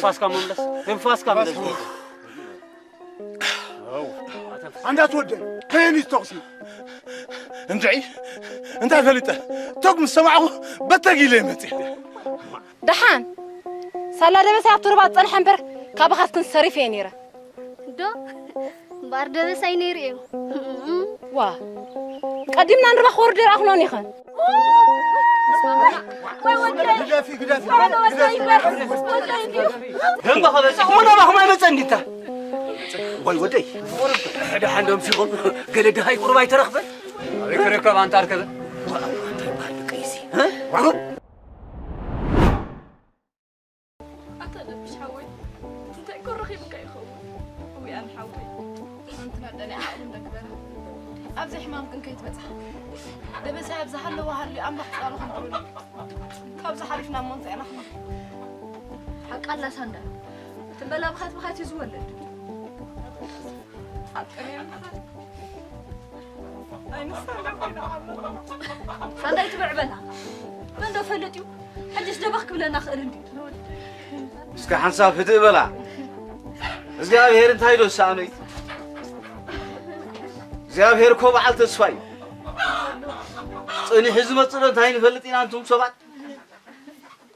ትንፋስካ መምለስ፣ ትንፋስካ ምለስ። ኣንዳት ወደ ከየን እዩ ተኹሲ? እንድዒ እንታይ ፈሊጠ? ቶግ ምስ ሰማዕኹ በተግ ኢለ መፅእ። ደሓን ሳላ ደበሳይ ኣብቲ ሩባ ዝጸንሐ እምበር፣ ካባኻትክን ሰሪፈ እየ ነይረ። ዶ እምበኣር ደበሳይ ነይሩ እዩ። ዋ፣ ቀዲምና ንርባ ክወርድ ይረኣኹ ነውን ይኸን? ግደፊ፣ ግደፊ፣ ግደፊ። ደንበ ኸበጽ፣ እሞ ናባኹም ኣይመጸን እንዲታ። ወይ ወደይ፣ ደሓን ዶም ሲኾም፣ ገለ ድሃይ ቁሩብ ኣይተረኽበን? ኣበይ ክርከብ ኣንታ ኣርከበ? እንታይ በሃል ደቂ እዩሲ? እ? ኣታ ደብሽ ሓወይ፣ እንታይ እኮ ረኺብካ ይኸውን? እውይ ኣነ ሓወይ። ትናንትና ደኔ ዓቕሉ እንደግበረ። ኣብዚ ሕማም ግን ከይትበጽሕ። ደበሳይ ኣብ ዝሃለወ ሃልዩ ኣምላኽ ጻሉ ክንብሩኒ። ካብዚ ሓሊፍና እሞ እንታይ ኢና ክንብል? ሓቃ ኣላ ሳንዳ። እቲ በላ ብኻት ብኻት እዩ ዝወለድ። ሓቂ ነይሩ። ኣይንሳለፍ ኢና ዓመት። ሳንዳይ ትብዕ በላ። መን ዶ ፈልጥ እዩ? ሕጅስ ደበኽ ክብለና ክእል እንዲ። እስከ ሓንሳብ ህድእ በላ። እግዚኣብሔር እንታይ ዶ ዝሰኣኖ እዩ? እግዚኣብሔር እኮ በዓል ተስፋ እዩ። ጽኒሑ ዝመጽእ ዶ እንታይ ንፈልጥ ኢና እንቱም ሰባት?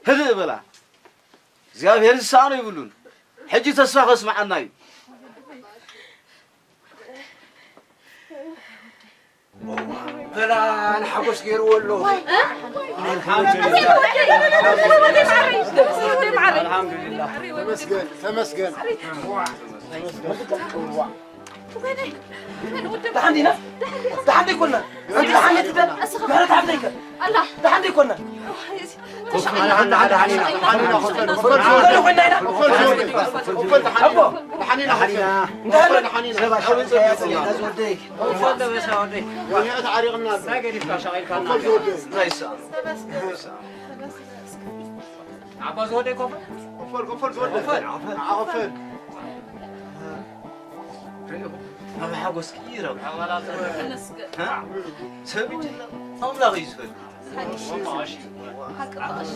ህድእ በላ። እግዚኣብሔር ዝሰኣኖ ይብሉን። ሕጂ ተስፋ ከስምዓና እዩ። በላ ንሓጎስ ገይርዎ ኣሎ። ኣልሓምዱሊላህ። ተመስገን፣ ተመስገን። ደሓን ዲና? ደሓን ዲኮና? ኣንቲ ደሓን ዲትደ? ምህረት ሓፍተይከ? ኣላ። ደሓን ዲኮና? ኣላ፣ ኣላ፣ ደሓን ኢና። ደሓን ኢና፣ ኮፈል፣ ኮፈል፣ ኮፈል። በሉ ኮይና ኢና? ኮፈል፣ ኮፈል፣ ኮፈል፣ ደሓን ኢና። ኣቦ። ደሓን ኢና፣ ደሓን ኢና። ኮፈል፣ ደሓን ኢና። ሰብ ኣሻዊፀ ያዘ፣ ያዘ ወደይ። ኮፈል ደበሳ ወደይ። ወኒዐት ዓሪቕና ኣሎ። እንታይ ገዲፍካ ሻቒልካና? ኮፈል፣ ወደይ። ናይሳ። ዓባ ዝወደይ ኮፈል? ኮፈል፣ ኮፈል ዝወደይ። ኮፈል፣ ኮፈል። ዓዓ ኮፈል። ርኢኹም? ኣብ ሓጎስ ክኢሮም። ተመስገን። ሃ? ሰብ እጅ ኣምላኽ እዩ ዝፈልጥ። ሓቂ ቀሺ።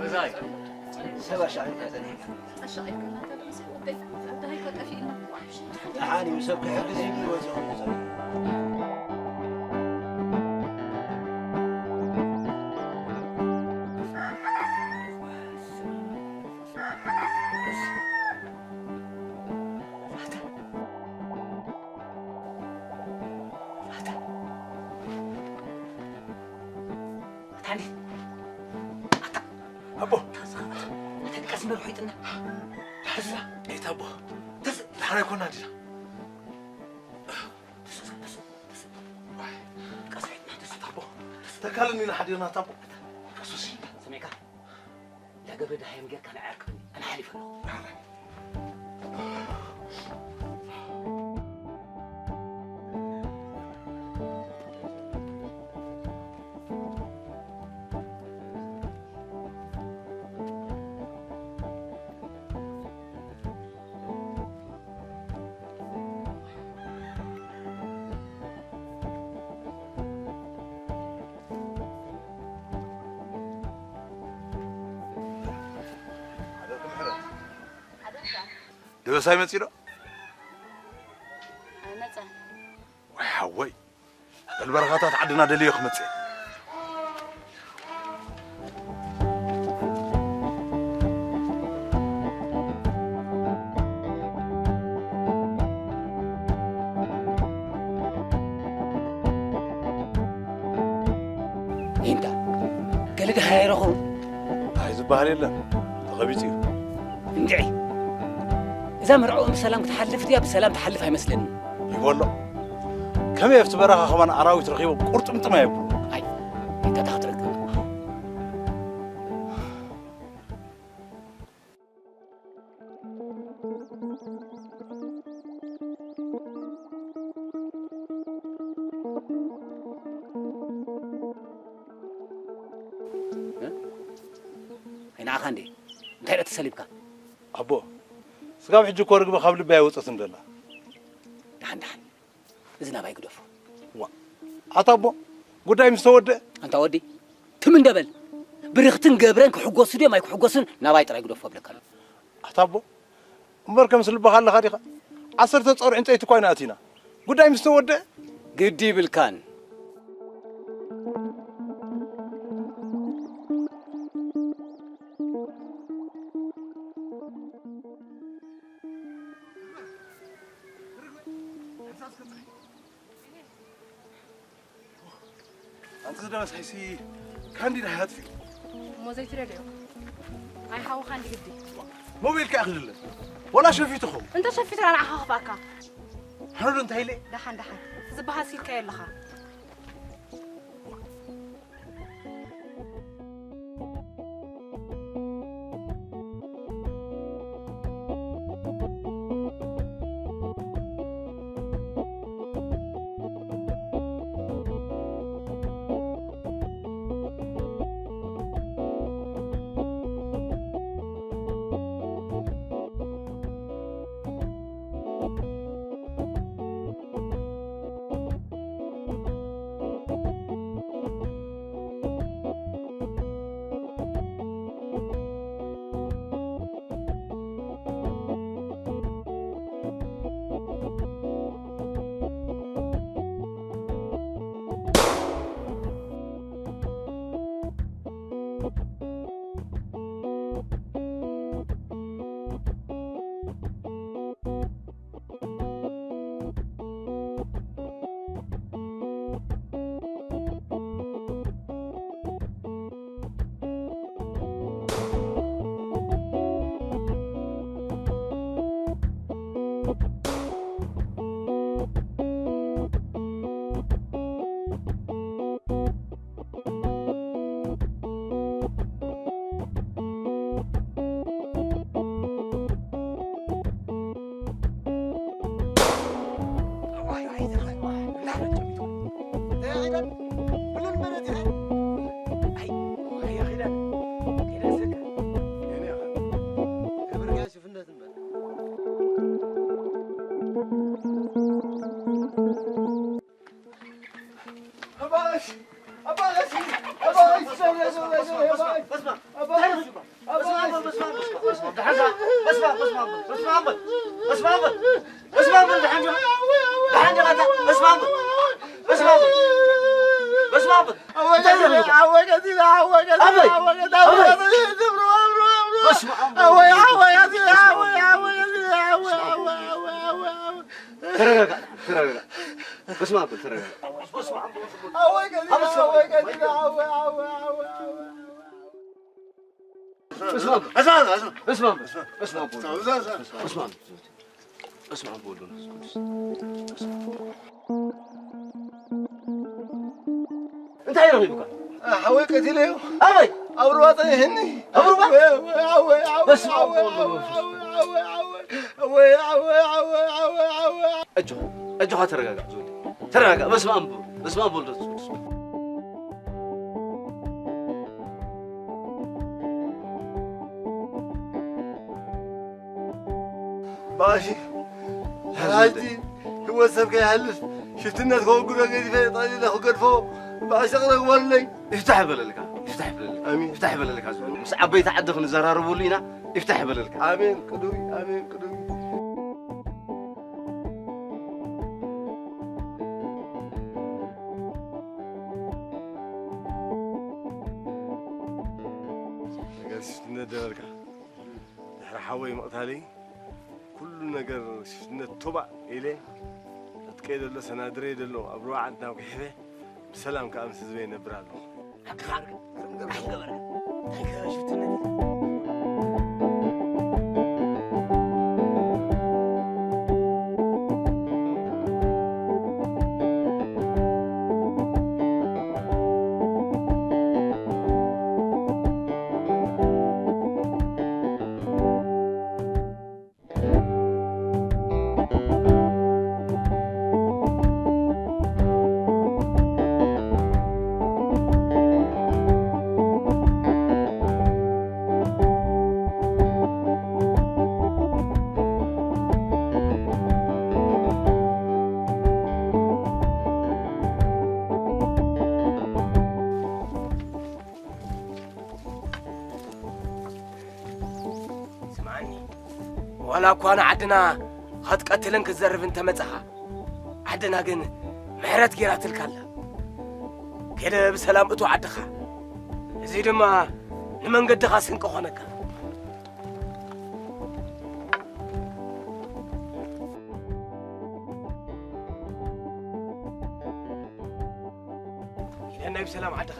እዛይ። ሰብ ኣሻቒልካ ጸኒሕካ። ኣሻቒልካ እናተደምሰ ወደይ። ደሃይ ከጠፊእና። ደሓን እዩ፣ ሰብ ክሕግዝ እዩ፣ ይወጽእ እዩ፣ ሰብ። ኣታ እንዴ? ኣታ። ኣቦ። ኣታ ቀስ በል ሑይጥና። ተሓዝና። ኤታ ኣቦ። ተስ-፣ ደሓን ኣይኮና ዲና። ተስ-፣ ተስ-፣ ተስ-፣ ዋይ። ቀስ ሑይጥና፣ ተስ-፣ ኣታ ኣቦ። ተካልን ኢና ሓዲርና ኣታ ኣቦ። ከሱሲ። ስሜካ። ዳገብረ ደሃዮም ጌርካ ንዓርክብኒ፣ ኣነ ሓሊፈ ኣለኹ። ደበሳይ መጺኡ ዶ? ኣይመጸን። ወይ ሓወይ፣ በል በረኻታት ዓድና ደልዮ ክመጽእ። ኢንታ፣ ገለ ደሃይ ረኹ? ኣይ ዝበሃል የለን፣ ተኸቢጹ እዩ። እንድዒ፣ እዛ መርዓኦም ብሰላም ክትሓልፍ ድያ ብሰላም ትሓልፍ ኣይመስለኒ። ይበሎ። ከመይ ኣብቲ በረኻ ከማን ኣራዊት ረኺቦም ቁርጥምጥም ኣይብሉ። ኣይ፣ ኢንታ ታኽትረክ። እ? ኣይንዓኻ እንዴ? እንታይ ደኣ ተሰሊብካ? ኣቦ፣ ስጋብ ሕጂ እኮ ርግቢ ካብ ልቢ ኣይወጸትን ደላ። ደሓን፣ ደሓን። እዚ ናባይ ግደፎ። ዋ፣ ኣታ ኣቦ፣ ጉዳይ ምስ ተወደአ? ኣንታ ወዲ፣ ትም እንደ በል። ብርኽትን ገብረን ክሕጎሱ ድዮም ኣይክሕጎሱን ናባይ ጥራይ ግደፎ እብለካ ኣለኹ። ኣታ ኣቦ፣ እምበር ከምስ ልብኻ ኣለኻ ዲኻ? ዓሰርተ ጸር ዕንጸይቲ እኳ ኢና ኣቲና። ጉዳይ ምስ ተወደአ? ግዲ ይብልካን። ኣንቲ ዝደበስ ሃይሲ ካንዲድ ሃያት ፊልም። እሞ ዘይትደልዮ? ኣይ ሓውኻ እንዲ ግዲ። ሞባይል ከኣ ክልለ። ወላ ሸፊቱ ኸው። እንተ ሸፊቱ ንዓኻ ክኽፍኣካ። ሕሩድ እንታይ ኢለ? ደሓን፣ ደሓን። እቲ ዝበሃል ሲልካዮ ኣለኻ። ተረጋጋ፣ ተረጋጋ። በስመ አብ በል፣ ተረጋጋ። በስመ አብ በል፣ በስመ አብ በል፣ በስመ አብ በል። በስመ አብ በል። በስመ አብ በል። በስመ አብ በል። በስመ አብ በል። በስመ አብ በል። በስመ አብ በል። እንታይ ረኺቡካ? ሓወይ ቀቲለዮ። ኣበይ? ኣብ ሩባ ጸኒሕኒ። ኣብ ሩባ? ኣወይ፣ ኣወይ፣ ኣወይ፣ ኣወይ፣ በስመ ኣብ ኣወይ፣ ወወልድ ወመንፈስ ኣወይ፣ ኣወይ፣ ኣወይ፣ ኣወይ፣ ኣወይ፣ ኣወይ፣ ኣወይ። ኣጆኻ፣ ኣጆኻ ተረጋጋእ ዝወደይ። ተረጋጋእ። በስመ ኣብ በሉ። በስመ ኣብ ወወልድ ወመንፈስ ቅዱስ። ባእሲ፣ ሕጂ ህይወት ሰብ ከይሃልፍ ሽፍትነት ከወግዶ ገዲፈ ጠቕሊለ ክገድፎ ባእሲ ክረግበለይ። ይፍታሕ በለልካ፣ ይፍታሕ በለልካ። ኣሜን። ይፍታሕ በለልካ ዝብል። ምስ ዓበይቲ ዓዲ ክንዘራረበሉ ኢና። ይፍታሕ በለልካ። ኣሜን ቅዱይ፣ ኣሜን ቅዱይ። ነገር ሽፍትነት ደበልካ። ድሕሪ ሓወይ ምቕታለይ ኩሉ ነገር ሽፍትነት ቶባእ ኢለ፣ ዕጥቀይ ዘሎ ሰናድረይ ዘሎ ኣብ ሩባ ዓዲ ናብ ጉሒፈ ብሰላም ከኣ ምስ ህዝበይ እነብር ኣለኹ። ሓቅኻ፣ ግርም ገበርካ። እንታይ ገበርካ? ሽፍትነት እዩ። ዋላ እኳ ንዓድና ክትቀትልን ክትዘርብን ተመጻኻ፣ ዓድና ግን ምሕረት ጌራትልካ ኣላ። ከደ ብሰላም እቶ ዓድኻ። እዚ ድማ ንመንገድኻ ስንቂ ኾነካ። ኪደና ብሰላም ዓድኻ።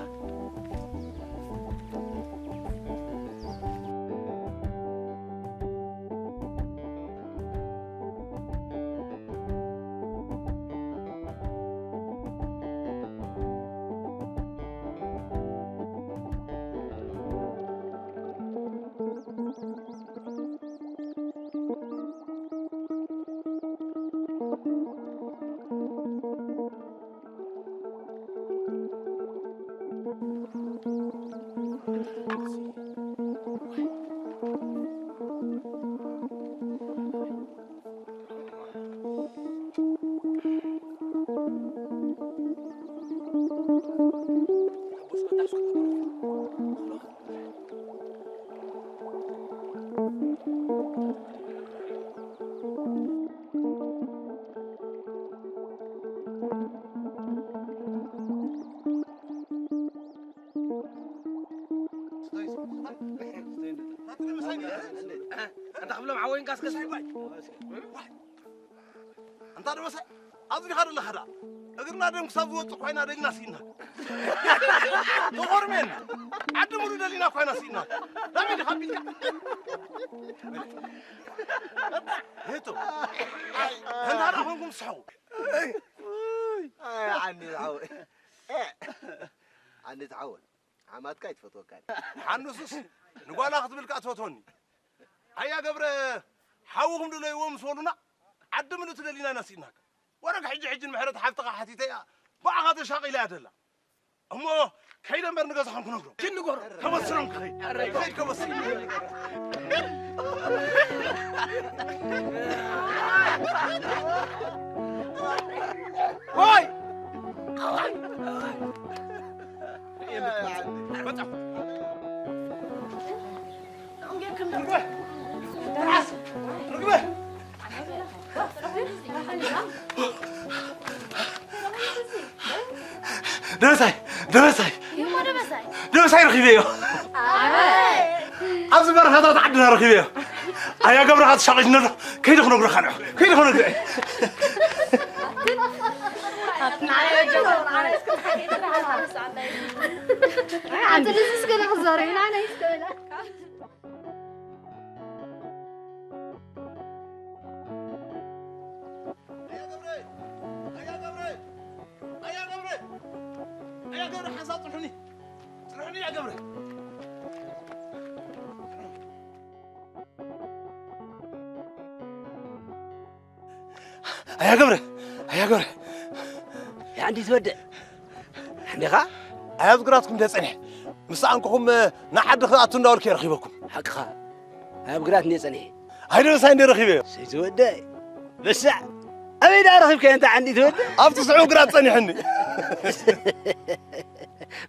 ኣንታ ክብሎም ዓወይን ጋስገስ ኣንታ ደበሳይ ኣብዚ ዲኻ ዘለኻ ደኣ እግርና ደም ክሳብ ዝወፅእ ኮይና ደሊና ስኢና ተኾርሜን ዓዲ ሙሉ ደሊና ኮይና ስኢና ዳመይ ዲኻ ቢልካ ሄቶ እንታ ደኣ ኮንኩም ስሐው ዓኒ ዝዓወ ዓኒ ዝዓወ ሓማትካ ኣይትፈትወካን ሓንሱስ ንጓላ ክትብል ከኣ ትፈትወኒ ኣያ ገብረ ሓውኹም ድለይዎ ምስ በሉና ዓዲ ምልእቲ ደሊና ኢና ስኢናካ ወረግ ሕጂ ሕጂ ንምሕረት ሓፍትኻ ሓቲተያ ብኣኻ ተሻቒላ እያ ደላ እሞ ከይደ እምበር ንገዛኹም ክነግሮ ኪድ ንገሮ ከበስሮም ክኸይድ ከይድ ከበስር ወይ ደበሳይ ደበሳይ ደበሳይ ረኺበዮ ኣብዚ በረኻታት ዓድና ረኺበዮ ኣያ ገብረኻ ተሻቒልነሎ ከይደ ክነግረካ ንዑ ከይደ ክነግረ ኣንቲ ልዝስ ገለ ክዛረዩ ንዓና ይስከበላ ኣያ ገብረ ኣያ ገብረ ኣያ ገብረ ሓንሳብ ፅንሑኒ ፅንሑኒ ኣያ ገብረ ኣያ ገብረ ኣያ ገብረ ያንዲ ትወደ እንዴኻ ኣያብ ግራትኩም እንደ ጸኒሐ ምስ ኣንኩኹም ንዓዲ ክኣቱ እንዳበልኩ ረኺበኩም ሓቅኻ ኣያብ ግራት እንደ ጸኒሐ ኣይደ ምሳይ እንደ ረኺበዮ ሰይትወደ በሳዕ ኣበይ ዳ ረኺብካዮ እንተ ዓንዲ ትወደ ኣብቲ ስዑ ግራት ጸኒሕኒ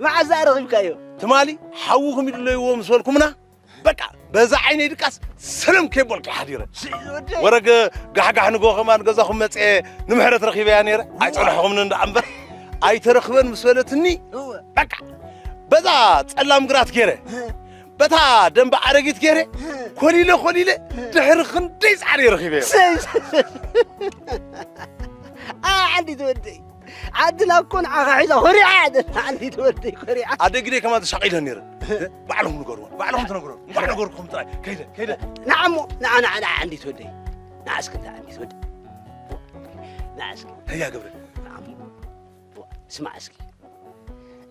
መዓዛ ረኺብካዮ ትማሊ ሓውኹም ይድለይዎ ምስ በልኩምና በቃ በዛ ዓይነይ ድቃስ ሰለም ከይበልኩ ሓዲረ ወረገ ጋሕጋሕ ንጎ ከማን ገዛኹም መፅኤ ንምሕረት ረኺበያ ነይረ ኣይፀንሐኹምን እንዳ እምበር ኣይተረኽበን ምስ በለትኒ በቃ በዛ ፀላም ግራት ገይረ በታ ደንበ ኣረጊት ገይረ ኮሊለ ኮሊለ ድሕሪ ክንደይ ፃዕሪ ረኺበዮ ዓንዲ ትወደይ ዓድና እኮ ንዓኻ ሒዛ ኮሪዓ ዓድና ዓንዲ ትወደይ ኮሪዓ ኣደግደይ ከማን ተሻቒለ ነይረ ባዕልኹም ንገርዎ ባዕልኹም ትነግሮ እንኳዕ ነገርኩም ጥራይ ከይደ ከይደ ንዓሞ ንዓ ንዓ ንዓ ንዓ ዓንዲ ትወደይ ንዓ እስኪ እንታይ ዓንዲ ትወደይ ንዓ እስኪ ህያ ገብረ ንዓሞ ስማዕ እስኪ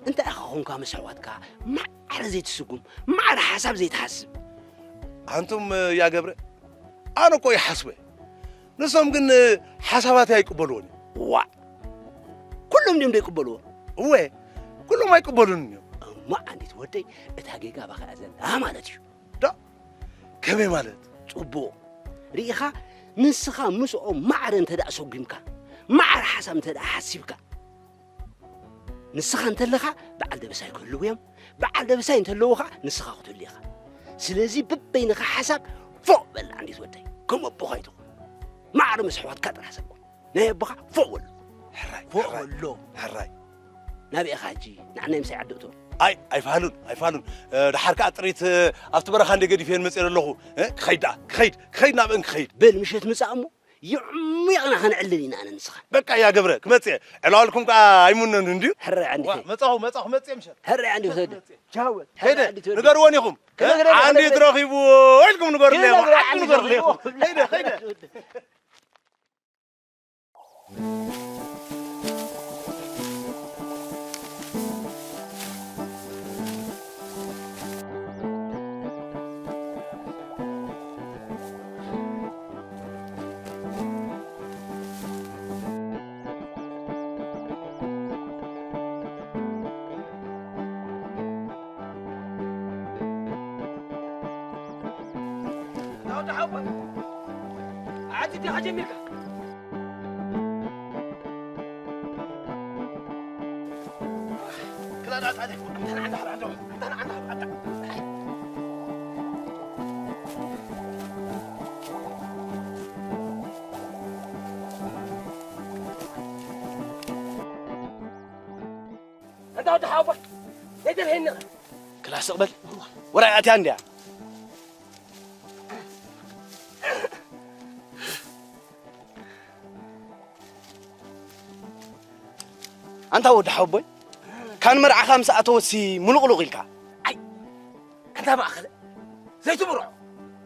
እንታይ ኢኻ ኾንካ ምስ ኣሕዋትካ ማዕረ ዘይትስጉም ማዕረ ሓሳብ ዘይትሓስብ ኣንቱም ያገብረ ኣነ እኮ ይሓስበ ንሶም ግን ሓሳባተይ ኣይቅበልዎን እዮም። ዋእ! ኩሎም ድዮም ዘይቅበልዎ? እወ፣ ኩሎም ኣይቅበሉን እዮም። እሞ ዓንዲት ወደይ፣ እታ ጌጋ ኣባኻ እያ ዘላ ማለት እዩ። ዶ? ከመይ ማለት? ጽቡቕ። ርኢኻ፣ ንስኻ ምስኦም ማዕረ እንተ ደኣ ሰጒምካ፣ ማዕረ ሓሳብ እንተ ደኣ ሓሲብካ፣ ንስኻ እንተለኻ በዓል ደበሳይ ክህልዉ እዮም፣ በዓል ደበሳይ እንተለዉ ኸዓ ንስኻ ክትህሉ ኢኻ። ስለዚ በበይንኻ ሓሳብ ፎእ በል ዓንዲት ወደይ። ከም ኣቦኻ ኣይትኹን። ማዕረ ምስ ኣሕዋትካ ጥራሕ ሰብ ኩን። ናይ ኣቦኻ ፎእ በሎ። ሕራይ፣ ፎእ ሕራይ፣ በሎ። ሕራይ። ናበይ ኢኻ ሕጂ? ንዓናይ ምሳይ ዓዲ እቶ። ኣይ፣ ኣይፋሉን፣ ኣይፋሉን። እ፣ ደሓር ከኣ ጥሪት፣ እ፣ ኣብቲ በረኻ እንደ ገዲፈየን መጽኤ ዘለኹ። እ፣ ክኸይድ ደኣ፣ ክኸይድ፣ ክኸይድ ናብአን ክኸይድ። በል ምሸት ምጻእ እሞ፣ ይዕሙቕና ከነዕልል ኢና ኣነ ንስኻ። በቃ እያ ገብረ፣ ክመጽእ እየ። ዕላልኩም ከኣ ኣይምነን እንድዩ። ሕራይ ዓንዲ ዋ፣ ከይ። መጻኹ፣ መጻኹ፣ መጽእ ምሸት። ሕራይ ዓንዲ ውሰድ። ጃወት። ከይደ፣ ሕራይ ዓንዲ ትወድ። ንገርወን ኢኹም። እ፣ ክንነግረን ዓንዲ ኣለና። ትረኺቡ ኢልኩም ንገርለ ኢኹም። ክነግረን ዓዲ ኣለና። ንገርለ ኢኹም። ከይደ፣ ከይደ። ኣንታ ወዲ ሓወቦይ፣ ዘይተልሄኒ ኢኻ። ክላስ እቕበል። ወራይ ኣትያ እንድያ። ኣንታ ወዲ ሓወቦይ፣ ካን መርዓኻ ምስ ኣተወሲ ሙሉቕሉቕ ኢልካ። ኣይ፣ ኣንታ ማእኸለ፣ ዘይትብርዖ።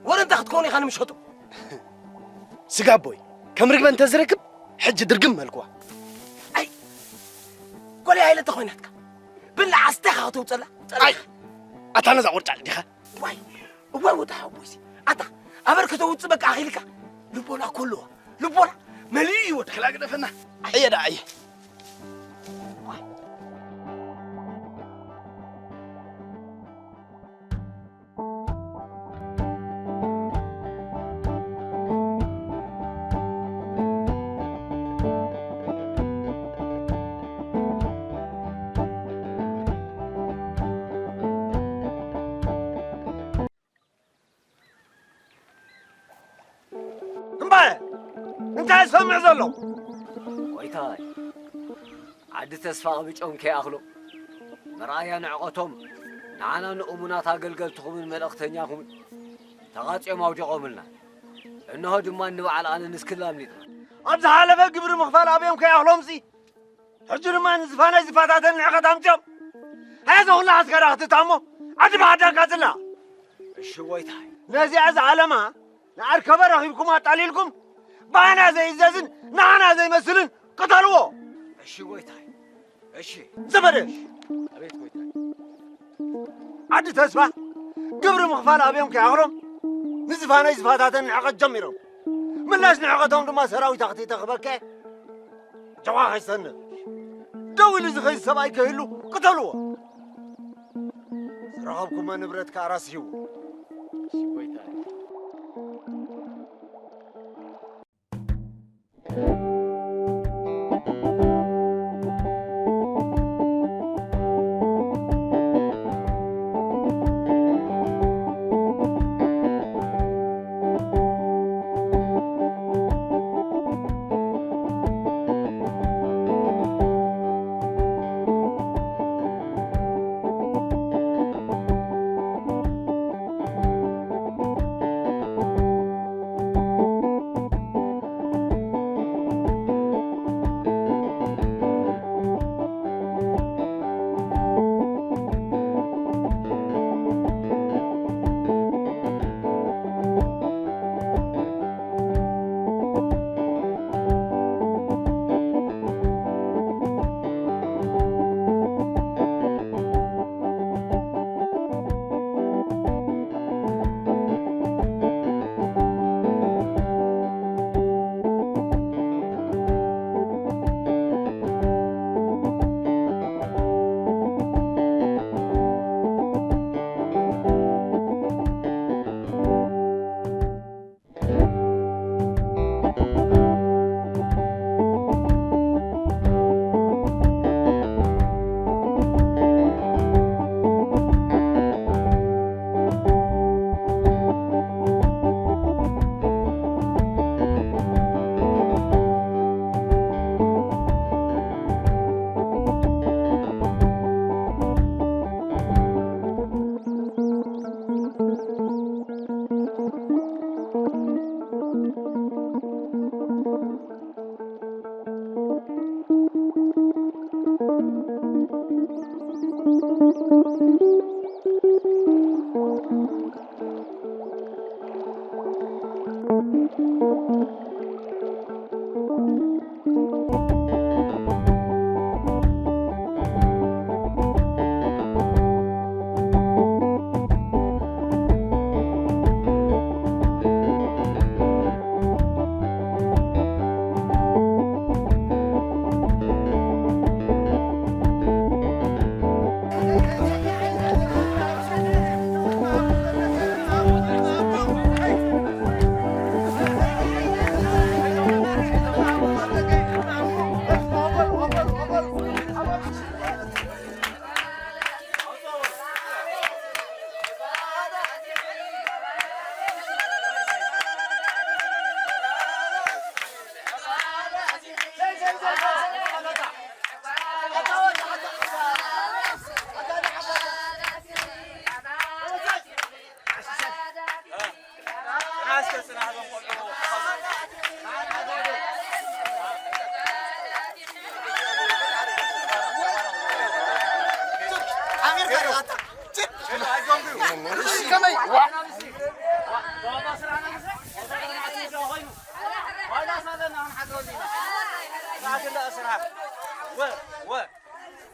ወረ እንታይ ክትከውን ኢኻ ንምሸጡ? ስጋቦይ፣ ከም ርግበ እንተዝረክብ፣ ሕጂ ድርግም መልክዋ። ኣይ፣ ጎልያ ኢለ እንተኾይናትካ፣ ብላዕ ኣስቴኻ ከተውፅላ። ኣይ፣ ኣታ ነዛ ቁርጫጭ ዲኻ? ዋይ፣ እዋይ ወዲ ሓወቦይሲ። ኣታ፣ ኣበርክቶ ውፅእ በቃ ኣኺልካ። ልቦና ኮልዋ፣ ልቦና መሊኡ እዩ ወዲ። ክላ ግደፈና። ኣየ ደኣ ኣየ። እምባየ፣ እንታይ ዝሰምዕ ዘሎ? ጎይታይ፣ ዓዲ ተስፋ ቅብጮም ከይኣኽሎ፣ መርኣያ ንዕቐቶም፣ ንዓና ንእሙናት ኣገልገልትኹምን መልእኽተኛኹምን ተቓጽዮም ኣውዲቖምልና። እንሆ ድማ ንበዓል ኣነ ንስክላ ኣምሊጥና። ኣብ ዝሓለፈ ግብሪ ምኽፋል ኣብዮም ከይኣኽሎምሲ፣ ሕጂ ድማ ንዝፋናይ ዝፋታተን ንዕቐት ኣምጺኦም። ሃያ እዛ ኩላ ዓስከራ ክትእታ እሞ፣ ዓዲ ብዓዲ ኣቃጽላ። እሺ ጎይታይ። ነዚኣ ዝዓለማ ንኣርከበ ረኺብኩም ኣጣሊልኩም፣ ብኣና ዘይእዘዝን ንዓና ዘይመስልን ቅተልዎ። እሺ ጎይታይ። እሺ። ዘመደ። ኣቤት ጎይታይ። ዓዲ ተስፋ ግብሪ ምኽፋል ኣብዮም ከይኣኽሎም፣ ንዝፋናይ ዝፋታተን ንዕቐት ጀሚሮም። ምላሽ ንዕቐቶም ድማ ሰራዊት ኣኽቲተ ክበከ። ጀዋ ከይሰንፍ። ደው ኢሉ ዝኸይድ ሰብኣይ ከይህሉ ቅተልዎ። ዝረኸብኩሞ ንብረት ከኣ ራስይዎ።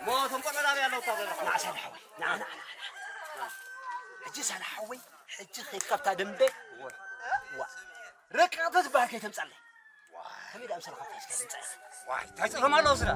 ሞቶም ቆጠራ ኣለውታ ዘለኹ። ንዓ ሰላሓወይ፣ ንዓ፣ ንዓ፣ ንዓ፣ ንዓ። ሕጂ ሰላሓወይ፣ ሕጂ ከይድካ ኣብታ ደንበ፣ ዋ፣ ዋ፣ ረቂቕቲ ዝበሃል ከይተምጻለይ። ከመይ ደኣ ምሰልኻ ተይዝካ ትምጻእ? ዋይ፣ እንታይ ጸገም ኣለዎ ስራ?